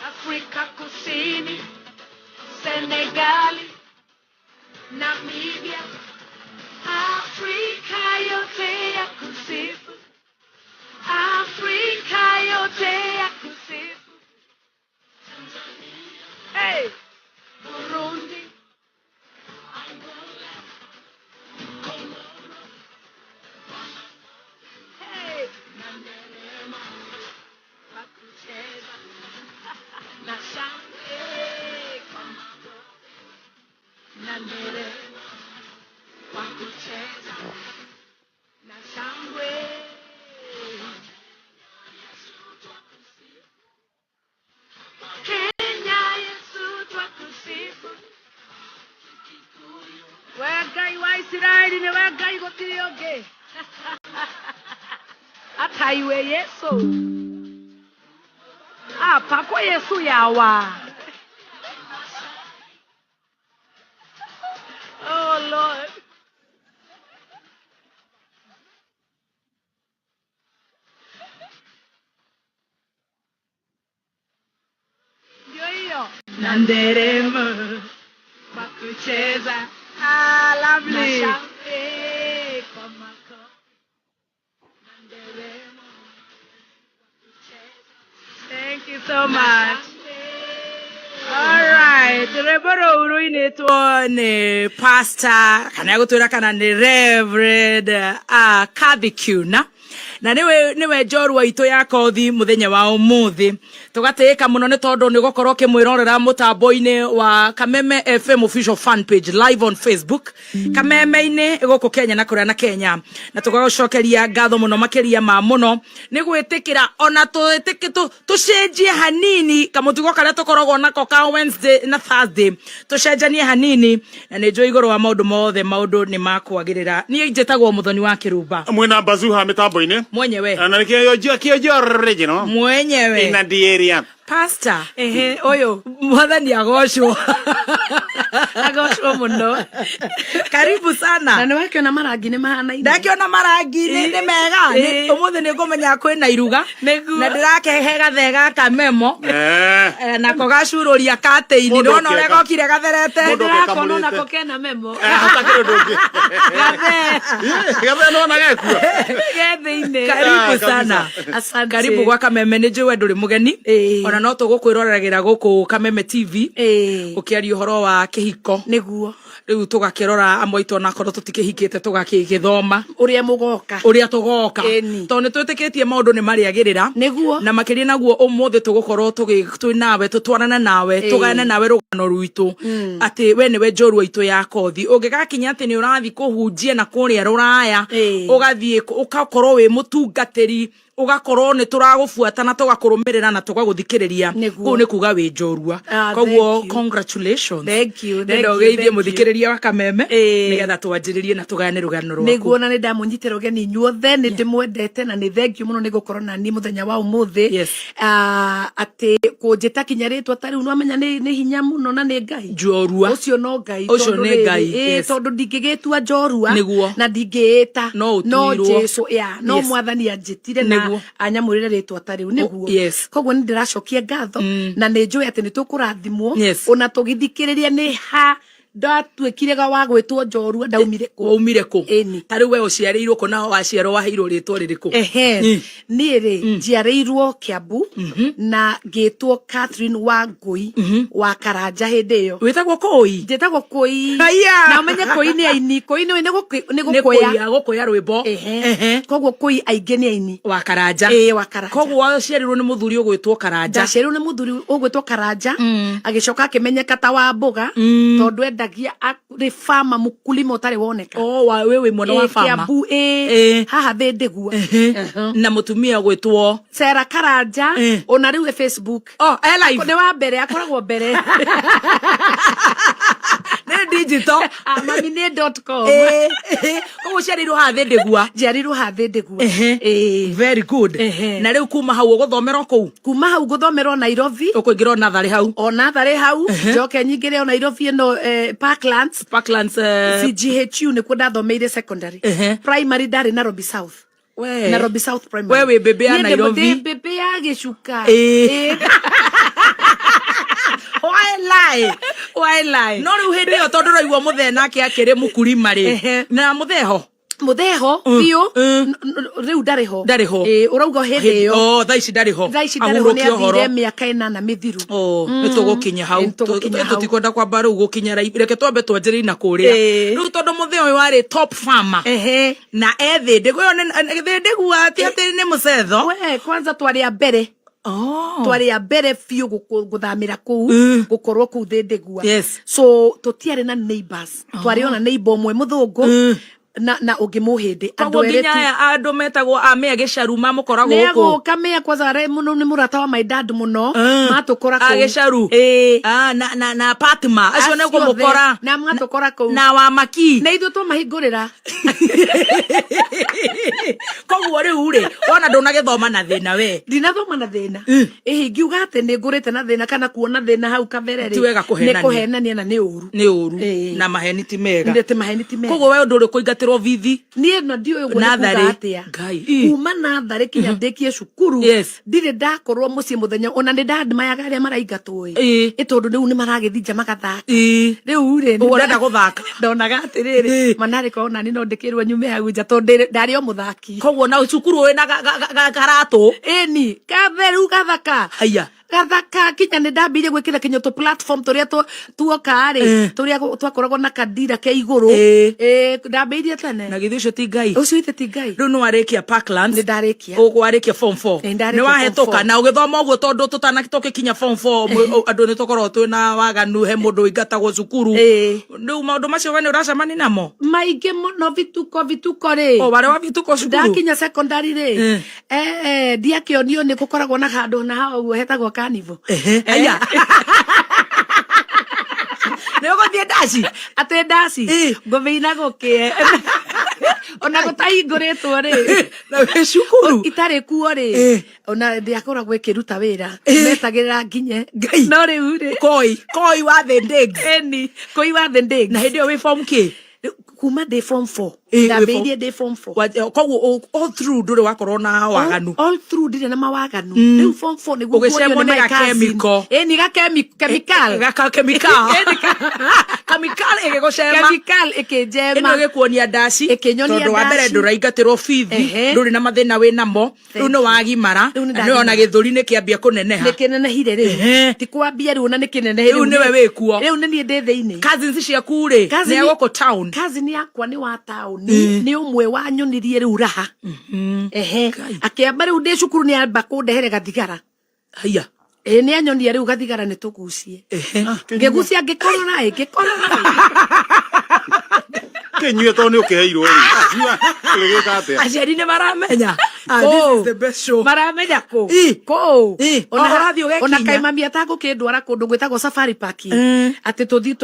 Afrika Kusini, Senegali, Namibia, Afrika yote ya kusifu, Afrika yote ya kusifu. Hey, Burundi, Angola, Komoro, hey, na nderemo kwa kucheza na shangwe kwa makofi na nderemo kwa kucheza na shangwe. Kenya, Yesu twakusifu. We Ngai wa Isiraeli nĩ we Ngai gũtirĩ ũngĩ. Ataiwe Yesu. Apa kwa Yesu yawa. Oh Lord. Ndio hiyo. Na nderemo kwa kucheza. Ah, lovely. Na shangwe kwa makofi. Na nderemo kwa kucheza. Thank you so much. All right, rwĩmbo rũu rũinĩtwo nĩ pastor kana egũtwĩra kana nĩ Reverend Kathy Kiuna na nĩwe njorua itũ ya kothi mũthenya wa ũmũthĩ. Tũgatĩĩka mũno nĩ tondũ nĩ ũgũkorwo ũkĩmwĩrorera mũtambo-inĩ wa Kameme FM official fan page live on Facebook Kameme-inĩ gũkũ Kenya na kũrĩa na Kenya, na tũgagũcokeria ngatho mũno makĩria ma mũno nĩ gwĩtĩkĩra ona tũcenjie hanini kamũtugo karĩa tũkoragwo nako ka Wednesday na Thursday, tũcenjanie hanini, na nĩ njũĩ igũrũ wa maũndũ mothe maũndũ nĩ makwagĩrĩra. Niĩ njĩtagwo Mũthoni wa Kĩrumba. Mwena bazuha mitambo-inĩ. Mwenyewe. Na nĩkĩo kĩo original. Mwenyewe. Ina the area. Pastor. Ehe, ũyũ. Mwathani agocwo. Agocwo mũno. Karibu sana. Na nĩ wakĩona marangi nĩ mahanaine. Ndakiona marangi nĩ mega. Ũmũthĩ nĩ ngũmenya kwĩna iruga. Nĩguo. Na ndĩrakehe gathee gaka memo. Nako gacurũria katĩini. Mũndũ Ndona ũrĩa ũkĩeka. gokire gatherete. Mũndũ Ndĩrakona ũkĩkamũrĩte. onako kena memo. Hatakĩrĩ ũndũ ũngĩ. Gathee. Gathee nona gekuo. Ge thĩinĩ. Karibu Ah, kabisa. sana. Asante. Karibu gwa Kameme, nĩ njũĩ we ndũrĩ mũgeni. Ona no tũgũkwĩroreragĩra gũkũ Kameme TV. Ũkĩaria ũhoro wa kĩhiko. Nĩguo. Rĩu tũgakĩrora amwe aitũ onakorwo tũtikĩhikĩte tũgakĩgĩthoma. Ũrĩa mũgoka. Ũrĩa tũgoka. Ĩni. Tondũ nĩ twĩtĩkĩtie maũndũ nĩ marĩagĩrĩra. Nĩguo. Na makĩria naguo ũmũthĩ tũgũkorwo twĩ nawe, tũtwarane nawe, tũgayane nawe rũgano rwitũ atĩ we nĩwe njorua itũ ya kothi. Ũngĩgakinya atĩ nĩ ũrathiĩ kũhunjia na kũrĩa rũraya, ũgathiĩ ũgakorwo wĩ mũtungatĩri, ũgakorwo nĩ tũragũbuata na tũgakũrũmĩrĩra na tũgagũthikĩrĩria. Nĩguo. Kũu nĩ kuga wĩ njorua. Ah, Koguo thank you. congratulations. Thank you, thank Ndenda you, ũgeithie thank you. mũthikĩrĩria wa Kameme nĩgetha twanjĩrĩrie na tũgayane rũgano rwaku. Nĩguo, na nĩ ndamũnyitĩra ũgeni inyuothe, nĩ ndĩmwendete na nĩ thank you mũno nĩ gũkorwo na niĩ mũthenya wa ũmũthĩ. Ah, atĩ kũnjĩta kinya rĩtwa ta rĩu nĩwamenya nĩ hinya mũno na nĩ Ngai. Njorua. Ũcio no Ngai. Ũcio Tondũ nĩ rĩrĩ, Ngai, yes. Tondũ ndingĩgĩtua njorua. Nĩguo. Na ndingĩĩta. No no ũtuirwo. Jesu ya no Mwathani anjĩtire na anyamũrĩre rĩtwa ta rĩu. Nĩguo. Koguo nĩ ndĩracokia ngatho na nĩ njũĩ atĩ nĩ tũkũrathimwo ona tũgĩthikĩrĩria nĩ ha. Ndatuĩkire ga wa gwĩtwo njorua ndaumire kũ? Waumire kũ? Ĩni. Ta rĩu we ũciarĩirwo kũ na waciarwo waheirwo rĩtwa rĩrĩkũ? Ehe. Niĩ rĩ, njiarĩirwo Kiambu na ngĩtwo Catherine Wangũi wa Karanja hĩndĩ ĩyo. Wĩtagwo kũi? Njĩtagwo Kũi. Haiya! Na ũmenye Kũi nĩ aini. Kũi nĩ nĩ Nĩ gũkũya. kũiya, gũkũya rwĩmbo. Ehe. Ehe. Koguo Kũi aingĩ nĩ aini. Wa Karanja. Ĩĩ, wa Karanja. Koguo waciarirwo nĩ mũthuri ũgwĩtwo Karanja. Ndaciarirwo nĩ mũthuri ũgwĩtwo Karanja, agĩcoka akĩmenyeka ta wa mboga, tondũ endagia arĩ farmer, mũkulima ũtarĩ woneka. Oh, wa wĩ wĩ mwana wa Ĩĩ, farmer. Kiambu, ĩĩ. Haha Thĩndĩgua. Na mũtumia ũgwĩtwo Sera Karanja. Ona rĩu e Facebook. Oh, e live. Nĩ wa mbere, akoragwo mbere. Nĩ digital. Ah, mami nĩ dot com. Koguo ũciarĩirwo haha Thĩndĩgua. Njiarirwo haha Thĩndĩgua. Ĩĩ. Very good. Na rĩu kuma hau ũgũthomera o kũu? Kuma hau ngũthomera o Nairobi. Ũkũingĩra o natharĩ hau? O natharĩ hau, njoke nyingĩre o Nairobi ĩno, Parklands. Parklands, CGHU nĩkuo ndathomeire secondary. Primary ndarĩ Nairobi South. We. Nairobi South Primary. We wĩ mbĩmbĩ ya Niĩ ndĩ Nairobi. ndĩ mbĩmbĩ ya gĩcuka. Ĩĩ. Ĩĩ. Why lie? Why lie? No rĩu hĩndĩ ĩyo tondũ ũraigua mũthee nake akĩrĩ mũkurima rĩ. Na mũthee ho? Mũthee ho biũ. Rĩu ndarĩ ho. Ndarĩ ho. Ĩĩ, ũrauga hĩndĩ ĩyo. Oh, thaa ici ndarĩ ho. Thaa ici ndarĩ ho, nĩ Ahurũke ũhoro. athire mĩaka 8 mĩthiru. Oh, nĩ tũgũkinya hau. Nĩ tũgũkinya hau. Tũtikwenda kwamba rĩu gũkinya reke twambe twanjĩrĩrie na kũrĩa. Rĩu tondũ mũthee ũyũ warĩ top farmer. Na e Thĩndĩgua, ĩyo nĩ Thĩndĩgua, ti atĩ nĩ mũcetho. We, kwanza twarĩ a mbere. Oh. Twarĩ a mbere biũ gũthamĩra kũu, gũkorwo kũu Thĩndĩgua. So tũtiarĩ na neighbors. Twarĩ ona neighbor ũmwe mũthũngũ na ũngĩ mũhĩndĩ. Andũ Koguo erĩ nginya tu. aya andũ metagwo a mĩa gĩcaru mamũkora Nĩ gũkũ. agũka mĩa kwanza arĩ mũno, nĩ mũrata wa my dad mũno. Matũkora A kũu. gĩcaru. Ĩĩ. Ah, na Fatma acio nĩ Acio othe. kũmũkora. Na matũkora kũu. Na wa maki. Na ithuĩ twamahingũrĩra. Koguo rĩu rĩ, wona ndũnagĩthoma na thĩna we. Ndinathoma na thĩna. Ĩhĩ, ingiuga atĩ nĩ ngũrĩte na thĩna kana kuona thĩna hau kabere rĩ, Ti wega kũhenania. Nĩ kũhenania na nĩ ũru. Nĩ ũru. Ĩĩ. Na maheni ti mega. Nĩ ti maheni ti mega. Koguo we ũndũ ũrĩ kũingatĩrwo bithi? Niĩ na ndiũĩ ũguo nĩ Natharĩ. kuga atĩa. Ngai. Kuma natharĩ kinya ndĩkie cukuru, ndirĩ ndakorwo mũciĩ mũthenya, ona nĩ ndandmayaga arĩa maraingatwo ĩ. Ĩ tondũ rĩu nĩ maragĩthiĩ nja magathaka. Rĩu rĩ, Ũguo ũrenda gũthaka. Ndonaga atĩrĩrĩ, manarĩ korwo nani no ndĩkĩrwo nyume hau nja tondũ ndarĩ o mũthaki. Koguo na cukuru wĩna karatũ? Ĩni, katheru gathaka. Haiya. Gathaka kinya nĩ ndambĩrĩirie gwĩkĩra kinya tũ platform tũrĩa tuoka rĩ, tũrĩa twakoragwo na kadira ke igũrũ. Ndambĩrĩirie tene. Na githĩ ũcio ti Ngai? Ũcio ithe ti Ngai. Rĩu nĩ warĩkia Parklands? Nĩ ndarĩkia. Ũguo warĩkia form 4? Nĩ ndarĩkia Nĩ form wahĩtũka? four. Na ũgĩthoma ũguo tondũ tũtana tũgĩkinya form 4, andũ nĩ tũkoragwo twĩna waganu, he mũndũ ũingatagwo cukuru. Rĩu maũndũ macio we nĩ ũracemania namo? Maingĩ mũno, vituko, vituko rĩ. O warĩ wa vituko cukuru? Ndakinya secondary rĩ, ndiakĩonio nĩ gũkoragwo na handũ na hau ũguo hetagwo carnival. Aya. Nĩ ũgũthiĩ ndaci? Atĩ ndaci? Ngũmĩina gũkĩe. Ona gũtahingũrĩtwo rĩ. Na wĩ cukuru? Itarĩ kuo rĩ. Ona ndiakoragwo ĩkĩruta wĩra. Metagĩrĩra nginye. Ngai. No rĩu rĩ. Koi, koi wa the Ndigs. Eni, koi wa the Ndigs. Na hĩndĩ ĩyo wĩ form kĩ? Kuma ndĩ form 4. Wĩ Ndambĩrĩirie ndĩ form 4. Koguo all through ndũrĩ wakorwo na waganu? All through ndirĩ na mawaganu. Rĩu form 4 nĩguo Ũgĩcemwo nguonio nĩ nĩ my cousin. gakemiko. Ĩni, chemical. Gaka chemical. Chemical ĩgĩgũcema. Chemical ĩkĩnjema. Ĩno ĩgĩkuonia ndaci. Ĩkĩnyonia Tondũ wa mbere ndaci. ndũraingatĩrwo bithi, ndũrĩ na mathĩna wĩ namo. Rĩu nĩ wagimara, Rĩu nĩ na nĩ ona ndagimara. gĩthũri nĩ kĩambia kũneneha. Nĩ kĩnenehire rĩu. Ti kwambia rĩu, ona nĩ kĩnenehe Rĩu nĩwe wĩkuo. Rĩu nĩ niĩ ndĩ thĩinĩ. Cousins ciaku rĩ, nĩ a gũkũ town? Cousin yakwa nĩ wa taũni, nĩ ũmwe wanyonirie rĩu raha. Akĩamba rĩu ndĩ cukuru nĩ amba kũndehere gathigara. Haiya. Ĩĩ, nĩ anyonia rĩu gathigara nĩ tũgucie. Ngĩgucia ngĩkorora ĩ, ngĩkorora ĩ. Kĩnyue tondũ nĩ ũkĩheirwo rĩ. Nyua, ũgĩgĩka atĩa? Aciari nĩ maramenya. Kũ? This is the best show. Maramenya kũ? Kũ? O ũrathiĩ ũgekinya. Ona kaĩ mami atagũkĩndwara kũndũ gwĩtagwo Safari Park. Atĩ tũthiĩ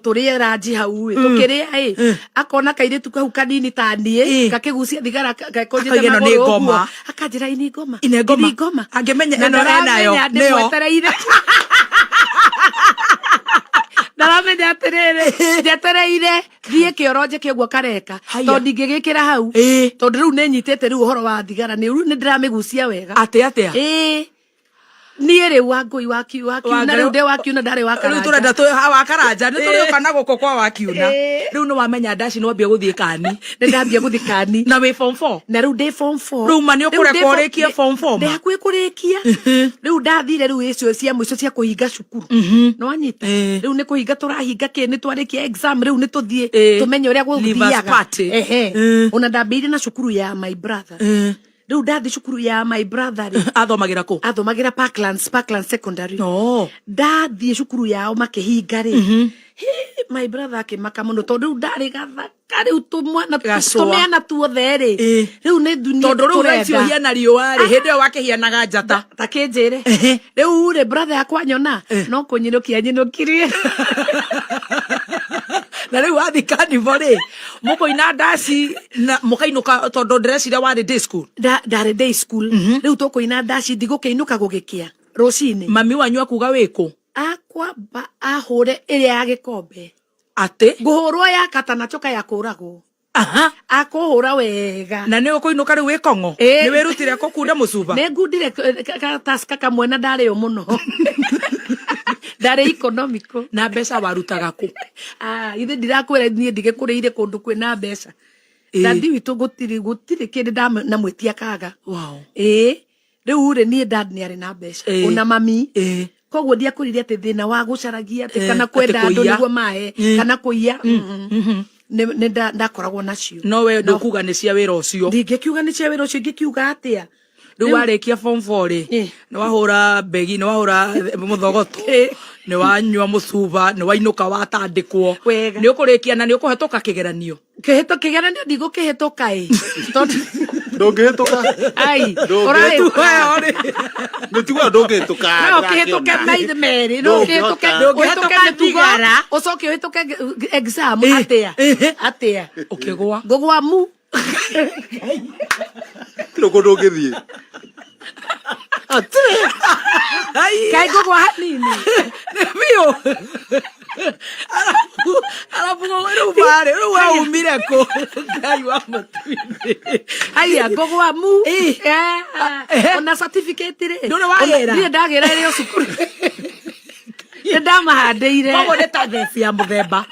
tũrĩe ranji hau ĩ. Tũkĩrĩa ĩ. Akona kairĩtu kau kanini ta niĩ, gakĩgucia thigara gakũnjĩte Akauga ĩno nĩ magũrũ ũguo. ngoma. Akanjĩra ini ngoma. Ine ngoma. Ini ngoma. Angĩmenya Na ĩno enayo, ndaramenya nĩyo. ndĩmwetereire. Ndaramenya atĩrĩrĩ, njetereire thiĩ kĩoro njĩke ũguo kareka. Haiya. Tondũ ndingĩgĩkĩra hau. Tondũ rĩu nĩ nyitĩte rĩu ũhoro wa thigara, nĩ rĩu nĩ ndĩramĩgucia wega. Atĩ atĩa? Ĩĩ. Niĩ rĩu Wangũi wa Kiuna, rĩu ndĩ wa Kiuna, ndarĩ wa Rĩu Karanja. tũrenda twĩ wa Karanja, nĩ tũrĩũka na gũkũ kwa wa Kiuna. Rĩu nĩ wamenya ndaci, nĩ wambia gũthiĩ kani. Nĩ ndambia gũthiĩ kani. Na wĩ form 4? Na rĩu ndĩ form 4. Rĩu ma nĩ ũkũrekwo ũrĩkie form 4 ma? Ndĩ hakuhĩ kũrĩkia. Rĩu ndathire rĩu icio cia mũico cia kũhinga cukuru. Nĩ wanyita? Rĩu nĩ kũhinga tũrahinga kĩ, nĩ twarĩkia exam, rĩu nĩ tũthiĩ tũmenye ũrĩa Leavers gũthiaga. party. Ehe. Ona ndambĩire na cukuru ya my brother. Rĩu ndathi cukuru ya my brother rĩ, Athomagĩra kũ? Athomagĩra Parklands Secondary. Oh. Ndathiĩ cukuru yao makĩhinga rĩ, hĩ, my brother akĩmaka mũno tondũ rĩu ndarĩ gathaka, rĩu tũmwana Gacũa. tũmĩana tuothe rĩ, rĩu nĩ dunia. Tondũ rĩu thaa ici ũhiana riũa rĩ, hĩndĩ ĩyo wakĩhianaga njata. Ta kĩnjĩre, rĩu rĩ, brother yakwa nyona no kũnyinũkia nyinũkirie. Na rĩu wathi carnival rĩ, mũkũina ndaci na mũkainũka, tondũ ndĩreciria warĩ day school. Ndarĩ day school. Rĩu tũkũina ndaci, ndigũkĩinũka gũgĩkĩa rũcinĩ. Mami wanyu akuga wĩkũ? Akwamba ahũre ĩrĩa ya gĩkombe. Atĩ? Ngũhũrwo ya katana coka ya kũragwo. Akũhũra wega. Na nĩ ũkũinũka rĩu wĩ kong'o? Ĩĩ. Nĩ wĩrutire kũkunda mũcuba? Nĩ ngundire gataska kamwe na ndarĩ o mũno, ndarĩ economical. Na mbeca warutaga kũ? Ah, ithe ndirakwĩra, niĩ ndigĩkũrĩire kũndũ kwĩna mbeca. Dadi witũ gũtirĩ kĩndũ ndamwĩtia kaga. Ĩĩ, rĩu rĩ, niĩ dad nĩ arĩ na mbeca, ona mami. Koguo ndiakũrire atĩ thĩna wa gũcaragia atĩ kana atĩ kwenda andũ kũiya. nĩguo mahe kana kũiya. Nĩ ndakoragwo nacio. No we ndũkuga nĩ cia wĩra ũcio? Ndingĩkiuga nĩ cia wĩra ũcio, ingĩkiuga atĩa? Rĩu warĩkia form 4 rĩ, nĩ wahũra mbegi, nĩ wahũra mũthogoto, nĩ wanyua mũcuba, nĩ wainũka watandĩkwo. Wega. Nĩ ũkũrĩkia na nĩ ũkũhetũka kĩgeranio? Kĩhĩtũ kĩgeranio ndigũkĩhĩtũka ĩ, tondũ Ndũngĩhĩtũka. Ai. Ndũngĩhĩtũka. Nĩ tiguo ndũngĩhĩtũka. No ũkĩhĩtũke maithe merĩ, no ũkĩhĩtũke. Ndũngĩhota. Ũhĩtũke mĩtugo, ũcoke ũhĩtũke exam atĩa atĩa? Ũkĩgwa. Ngũgwa mu. Tirĩ kũndũ ũngĩthiĩ. Kaĩ ngũgwa hanini? Nĩ biũ. Arabu rĩu marĩ rĩu waumire kũ, Ngai wa matu-inĩ? Haya, ngũgwa mu. Ona certificate rĩ, Ndũrĩ wagĩra? Ndirĩ ndagĩra ĩrĩ o cukuru, nĩ ndamahandĩire. Koguo nĩ ta theci ya mũthemba.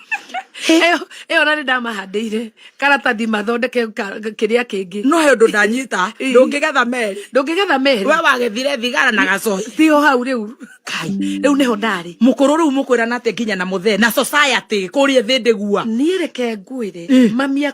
Ĩyo na nĩ ndamahandĩire karatathi mathondeke kĩrĩa kĩngĩ. No he ũndũ ndanyita, ndũngĩgetha merĩ. Ndũngĩgetha merĩ. We wagethire thigara na gacoi. Tiho hau rĩu. Kai, rĩu nĩho ndarĩ. Mũkũrũ rĩu mũkwĩrana atĩa nginya na mũthee na society kũrĩa thĩ ndĩgua? Niĩ reke ngwĩre, mami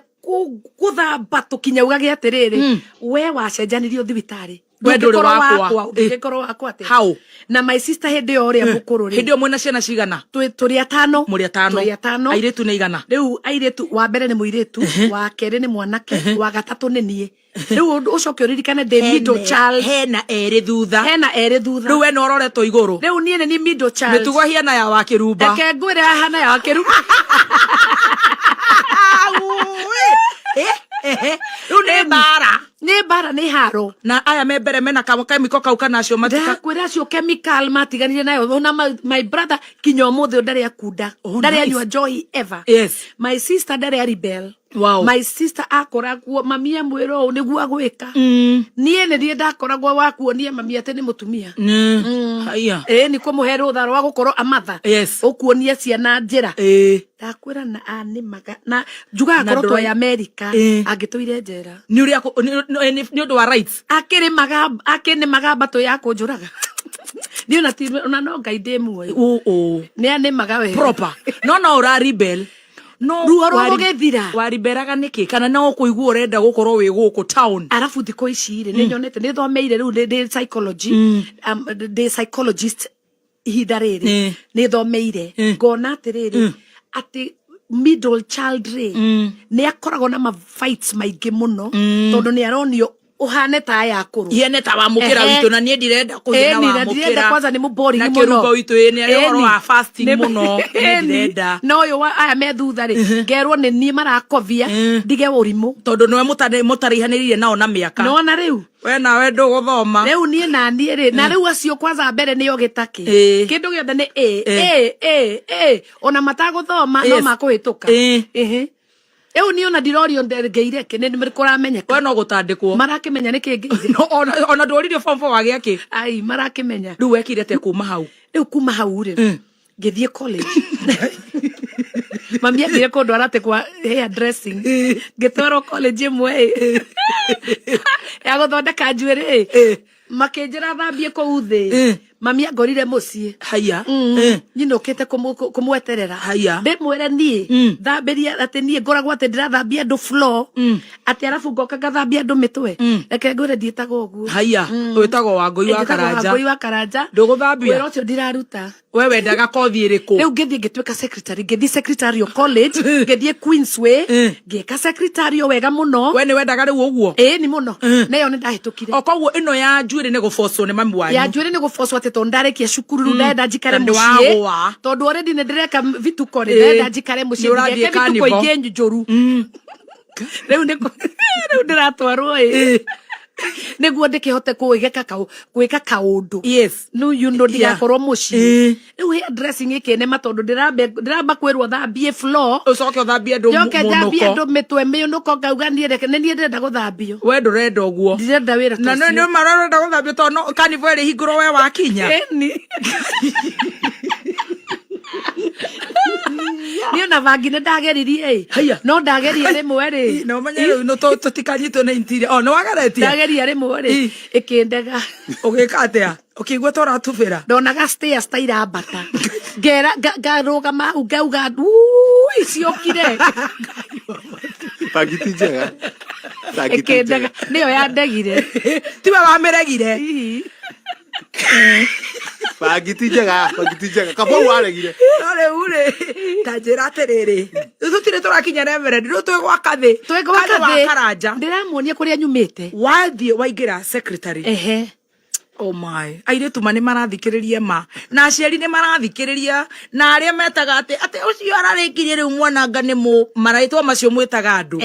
gũthamba tũkinya ugage atĩrĩrĩ, we wacenjanirio thibitarĩ. We ndũrĩ Ndũngĩkorwo wakwa. Ũngĩgĩkorwo wakwa atĩa? How? Na my sister hĩndĩ ĩyo ũrĩa mũkũrũ rĩ, Hĩndĩ ĩyo mwĩna ciana cigana? Tũrĩ atano. Mũrĩ atano? Tũrĩ atano. Airĩtu nĩ igana? Rĩu airĩtu, wa mbere nĩ mũirĩtu, wa kerĩ nĩ mwanake, wa gatatũ nĩ niĩ. Rĩu ũndũ ũcoke ũririkane ndĩ middle child. Hena erĩ thutha. Hena erĩ thutha. Rĩu we nĩ ũroretwo igũrũ. Rĩu niĩ nĩ niĩ middle child. Mĩtugo hiana ya wakĩrumba. Reke ngwĩre, hahana ya wakĩrumba. Rĩu nĩ mbara. Nĩ mbara, nĩ haro. Na aya me mbere mena kemiko kau kana acio matika? Ndakwĩra acio chemical matiganire nayo. Ona my brother kinya ũmũthĩ ũyũ ndarĩ akunda. Oh, Ndarĩ nice. anyua njohi ever. My sister ndarĩ rebel. My sister akoragwo mami amwĩra ũũ nĩguo agwĩka. Niĩ nĩ niĩ ndakoragwo wa kuonia mami atĩ nĩ mũtumia. Haya. Ĩĩ, nĩ kũmũhe rũtha rwa gũkorwo amatha. Ũkuonia ciana njĩra. Ndakwĩra na anĩmaga na njugaga Na korwo ndũroi- twa Amerika, angĩtũire njera. Nĩ ũrĩa nĩ ũndũ wa rights. Akĩrĩmaga, akĩnĩmaga mbatũ ya kũnjũraga niĩ, ona ti ona no Ngai ndĩ muoyo. Ũ Nĩ anĩmaga wega. Proper. No ũra rebel no Ruo rũgũgĩthira. Wariberaga nĩkĩ? Kana no ũkũigua ũrenda gũkorwo wĩ gũkũ town? Arabu thikũ ici rĩ, nĩ nyonete, nĩ thomeire rĩu ndĩ psychology, ndĩ psychologist ihinda rĩrĩ. Nĩ thomeire ngona atĩrĩrĩ, atĩ middle child rĩ, nĩ akoragwo na ma fights maingĩ mũno tondũ nĩ aronio ũhane ta aya akũrũ. Hiene ta wamũkĩra witũ, na niĩ ndirenda kũhiana Ĩni, na ndirenda wamũkĩra. Kwanza nĩ mũboring Na mũno. kĩrungo witũ ĩ nĩ arĩ ũhoro wa fasting Nĩ- mũno, niĩ Ĩni. ndirenda. Na ũyũ wa aya me thutha rĩ, ngerwo nĩ niĩ marakobia ndige ũrimũ. Tondũ nĩwe mũtaraihanĩrĩirie nao na mĩaka. Nona rĩu We nawe ndũgũthoma. Rĩu niĩ na niĩ rĩ, na rĩu acio kwanza mbere nĩo gĩtakĩ. Kĩndũ gĩothe nĩ A A A A, ona matagũthoma no makũhĩtũka. Ĩhĩ. Rĩu niĩ ona ndirorio ngeire kĩ, nĩ kũramenyeka. We no gũtandĩkwo. Marakĩmenya nĩ kĩ ngeire. No, ona ndworirio form 4 wagĩa kĩ? Ai, marakĩmenya. Rĩu wekire atĩa kuma hau? Rĩu kuma hau rĩ, ngĩthiĩ college. Mami athire kũndwara atĩ kwa hair dressing, ngĩtwarwo college ĩmwe ĩ ya gũthondeka njuĩrĩ ĩ, makĩnjĩra thambie kũu thĩ. Mami angorire mũciĩ. Haya. Nyinũkĩte kũmweterera. Haya. Ndĩmwĩre niĩ thambĩria atĩ niĩ ngoragwo atĩ ndĩrathambia andũ floor, atĩ arabu ngoka ngathambia andũ mĩtwe. Reke ngwĩre, ndiĩtagwo ũguo. Haya, wĩtagwo Wangũi wa Njĩtagwo Karanja. Wangũi wa Karanja. Ndũgũthambia? Wĩra ũcio ndiraruta. We wendaga kothi ĩrĩkũ? Rĩu ngĩthiĩ ngĩtuĩka secretary, ngĩthiĩ secretarial college, ngĩthiĩ Queensway, ngĩka secretarial wega mũno. We nĩ wendaga rĩu ũguo? Ĩĩ, nĩ mũno, na ĩyo nĩ ndahĩtũkire. O koguo ĩno ya njuĩrĩ nĩ gũbocwo nĩ mami wanyu? Ya njuĩrĩ nĩ gũbocwo, atĩ tondũ ndarĩkia cukuru rĩu ndenda njikare Na nĩ mũciĩ. wagũa. Tondũ already nĩ ndĩreka vituko rĩ, ndenda njikare mũciĩ. Nĩ ũrathiĩ ndigeke vituko carnival. ingĩ njũru. Rĩu nĩ rĩu ndĩratwarwo ĩ nĩguo ndĩkĩhote gwĩka kaũndũ. No you know ndigakorwo mũciĩ. Rĩu hair dressing ĩkĩnema tondũ ndĩramba kwĩrwo thambie floor, Ũcoke ũthambie andũ njoke njambie mũnũko. andũ mĩtwe mĩũnũko, ngauga niĩ reke nĩ niĩ ndĩrenda gũthambio. We ndũrenda ũguo. Ndirenda wĩra ta Na ũcio. nĩ mararenda gũthambio tondũ no carnival ĩrĩ hingũrwo we wakinya. Ĩni. Niĩ ona bangi nĩ ndageririe ĩ. Haya. No ndageria rĩmwe rĩ. Na ũmenye rĩu no tũtikanyitwo nĩ interior. O nĩ wageretie? Ndageria rĩmwe rĩ, ĩkĩndega. Ũgĩka atĩa? Ũkĩigua ta ũratubĩra? Ndonaga stairs ta irambata, ngera ngarũgama hau ngauga, "Ui, ciokire." Bangi ti njega. Bangi ti Ĩkĩndega. njega. Nĩyo yandegire. Tiwe wamĩregire? Hihi. Bangi ti njega, bangi ti njega. Kaba waregire. No rĩu rĩ, ta njĩra atĩrĩrĩ, rĩu tũtirĩ tũrakinya reverend, rĩu twĩ gwaka thĩ. Twĩ gwaka Kathĩ wa thĩ. Karanja. Ndĩramuonia kũrĩa nyumĩte. Wathiĩ waingĩra secretary. Ehe. Oh my, airĩtu ma nĩ marathikĩrĩria ma, na aciari nĩ marathikĩrĩria, na arĩa metaga atĩ ũcio ararĩkirie rĩu mwananga nĩ mũ marĩtwa macio mwĩtaga andũ.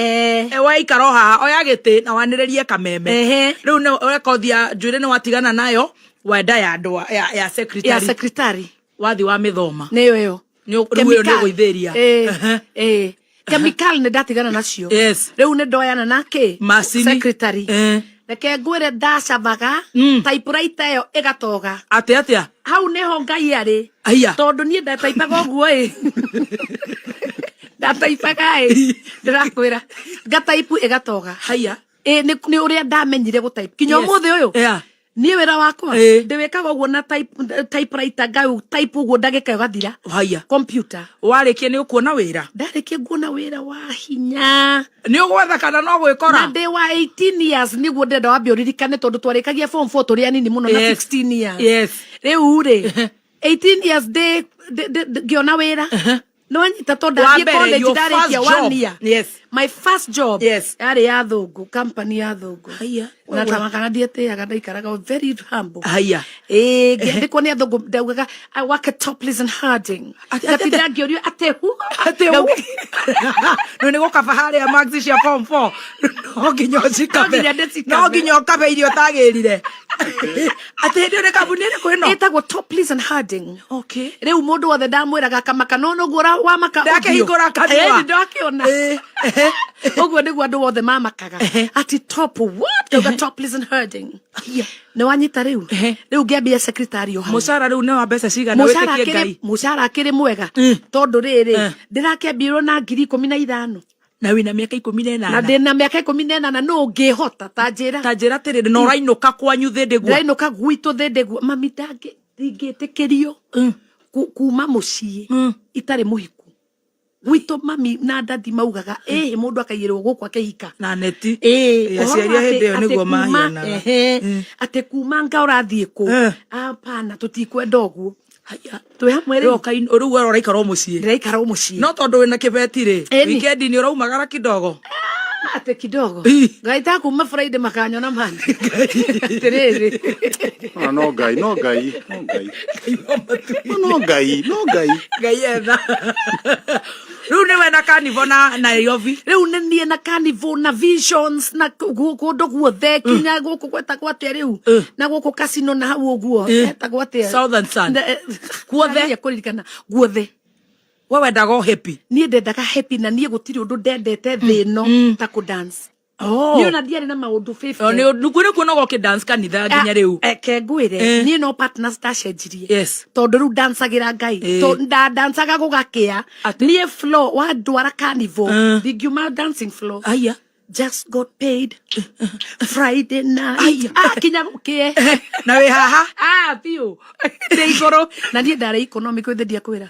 Waikara o haha, oya gĩtĩ na wanĩrĩrie kameme. Rĩu nĩ rekothi ya njuĩrĩ nĩ watigana nayo, wenda ya andũ ya ya secretary. Secretary. Wathi wa mĩthoma. Nĩyo ĩyo. Rĩu ĩyo nĩ ũgũithĩria. Ĩĩ, chemical nĩ ndatigana nacio. Rĩu nĩ ndoyana na kĩ? Macini. Secretary. Reke ngwĩre, ndacabaga typewriter ĩyo ĩgatoga. Atĩ atĩa? Hau nĩho Ngai arĩ. Aya. Tondũ niĩ ndataipaga ũguo ĩ, ndataipaga ĩ, ndĩrakwĩra ngataipu ĩgatoga. Haya. Ĩ nĩ ũrĩa ndamenyire gũtaipu kinya ũmũthĩ ũyũ. Niĩ wĩra wakwa ndĩwĩkaga ũguo na typewriter, ngau type ũguo ndagĩka ĩgathira. Haya. Computer. Warĩkia nĩ ũkuona wĩra? Ndarĩkia nguona wĩra wa hinya. Nĩ ũgwetha kana no Na gwĩkora? ndĩ wa 18 years nĩguo ndĩrenda wambe ũririkane, tondũ twarĩkagia form 4 tũrĩ anini mũno na 16 years. Rĩu rĩ, 18 years ndĩ ngĩona wĩra nĩwanyita, tondũ Wa ndathiĩ mbere, college your first ndarĩkia job. one year. My first job yarĩ ya thũngũ, company ya thũngũ. Haya. Na tamakana ndietĩaga, ndaikaraga very humble. Haya. Ĩĩ, ngĩandĩkwo nĩ athũngũ, ndaugaga, "I work at Topless and Harding." Ngatinda ngĩũrio atĩ hu. Atĩ no nĩ gũkaba harĩa marks cia form 4 no nginya ũcikabe. No nginya ndĩcikabe. No nginya ũkabe iria ũtagĩrire. Atĩ hĩndĩ ĩyo nĩ kambuni ĩrĩkũ ĩno? Ĩtagwo Topless and Harding. Rĩu mũndũ wothe ndamwĩraga akamaka, no noguo wamaka ũthiũ. Ndakĩhingũra kanua. Ĩĩ, ndakĩona. Ũguo nĩguo andũ othe mamakaga, atĩ top what? Ngauga Topless and Harding. Nĩ wanyita rĩu? Rĩu ngĩambia secretary o hau. Mũcara rĩu nĩ wa mbeca cigana? Mũcara Wĩtĩkie akĩrĩ Ngai. Mũcara akĩrĩ mwega, tondũ rĩrĩ, ndĩrakĩambirwo na 15,000. Na wĩna mĩaka ikũmi na Na ĩnana. Ndĩna mĩaka 18, nũ ũngĩhota ta njĩra? Ta njĩra atĩrĩrĩ, na ũrainũka kwanyu thĩ ndĩguo? Ndĩrainũka gwitũ thĩ ndĩguo. Mami ndingĩtĩkĩrio kuma mũciĩ itarĩ mũhiku. Gwitũ mami na dadi maugaga ĩhĩ mũndũ akaigĩrwo gũkũ akĩhika. Na neti. Ĩĩ, Ĩ, aciari ũhoro a hĩndĩ ĩyo atĩ nĩguo mahianaga. Ehe, atĩ kuma nga ũrathiĩ kũ? Hapana, tũtikwenda ũguo. Haya. Twĩ hamwe rĩu rĩu. Rĩu we ũraikara o mũciĩ? Ndĩraikara o mũciĩ. No tondũ wĩna kĩbeti rĩ, Ĩni. wikendi nĩ ũraumagara kidogo? Atĩ kidogo. Ĩ. Ngaita kuma Friday makanyona mani atĩrĩrĩ. Ah, no Ngai, no Ngai, no Ngai. No Ngai, no Ngai. Ngai etha rĩu nĩwe na carnival na Nairobi. Rĩu nĩ niĩ na carnival na visions na kũndũ guothe, kinya gũkũ gwetagwo atĩa rĩu, na gũkũ casino na hau ũguo etagwo atĩa? Southern Sun. Guothe kũririkana guothe. We wendaga o happy. Niĩ ndendaga happy, na niĩ gũtirĩ ũndũ ndendete thĩ ĩno ta kũ dance. Niĩ ona ndiarĩ na maũndũ 50. Nĩ nĩ kuonaga ũkĩ dance kanitha nginya rĩu. Ke ngwĩre, niĩ no partners ndacenjirie, tondũ rĩu ndancagĩra Ngai. Ndandancaga gũgakĩa. Niĩ floor wandwara carnival, ndingiuma dancing floor. Aya. Just got paid Friday night. Aya. Ah, kinya gũkĩe. Na wĩ haha. Ah, biũ ndĩ igũrũ, na niĩ ndarĩ economic wĩthĩ, ndiakwĩra,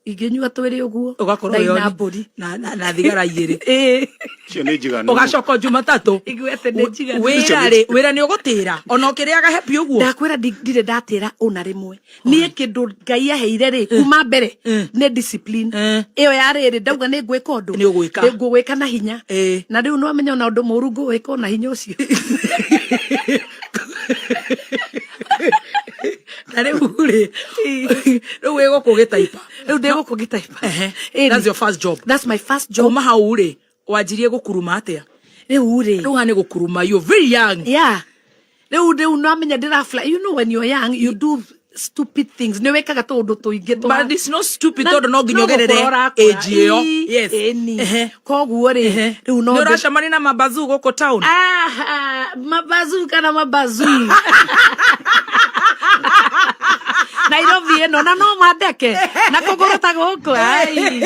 ingĩnyua twĩrĩ ũguo, Ũgakorwo ndaina wĩ on- mbũri. Na thigara igĩrĩ. Icio nĩ njiganu. Ũgacoka Jumatatũ. Igue atĩ nĩ njiganu. Wĩra rĩ, wĩra nĩ ũgũtĩra ona ũkĩrĩaga happy ũguo? Ndakwĩra, ndirĩ ndatĩra ona rĩmwe. Niĩ kĩndũ Ngai aheire rĩ kuma mbere nĩ discipline. Ĩyo ya rĩrĩ, ndauga nĩ ngwĩka ũndũ, Nĩ ũgwĩka. Nĩ ngũwĩka na hinya. Na rĩu nĩwamenya ona ũndũ mũru ngũwĩka ona hinya ũcio. Na rĩu rĩ, rĩu wĩ gũkũ gĩtaipa? Rĩu ndĩ gũkũ gĩtaipa. That's your first job? That's my first job. Kuma hau rĩ, wanjirie gũkuruma atĩa? Rĩu rĩ, Rĩu haha nĩ gũkuruma, you're very young. Yeah, rĩu nwamenya ndĩra fly. You know, when you're young you do stupid things, nĩ wĩkaga tũũndũ tũingĩ But it's not stupid, Na- tondũ no nginya no ũgerere gũkũra ũrakũra. age ĩyo. Ii, ĩni. Koguo rĩ, rĩu no Nĩ ũracemania na mabazu gũkũ town? Ah, mabazu kana mabazu Nairobi ĩno, na no mandeke na kũgũrũ ta gũkũ, ai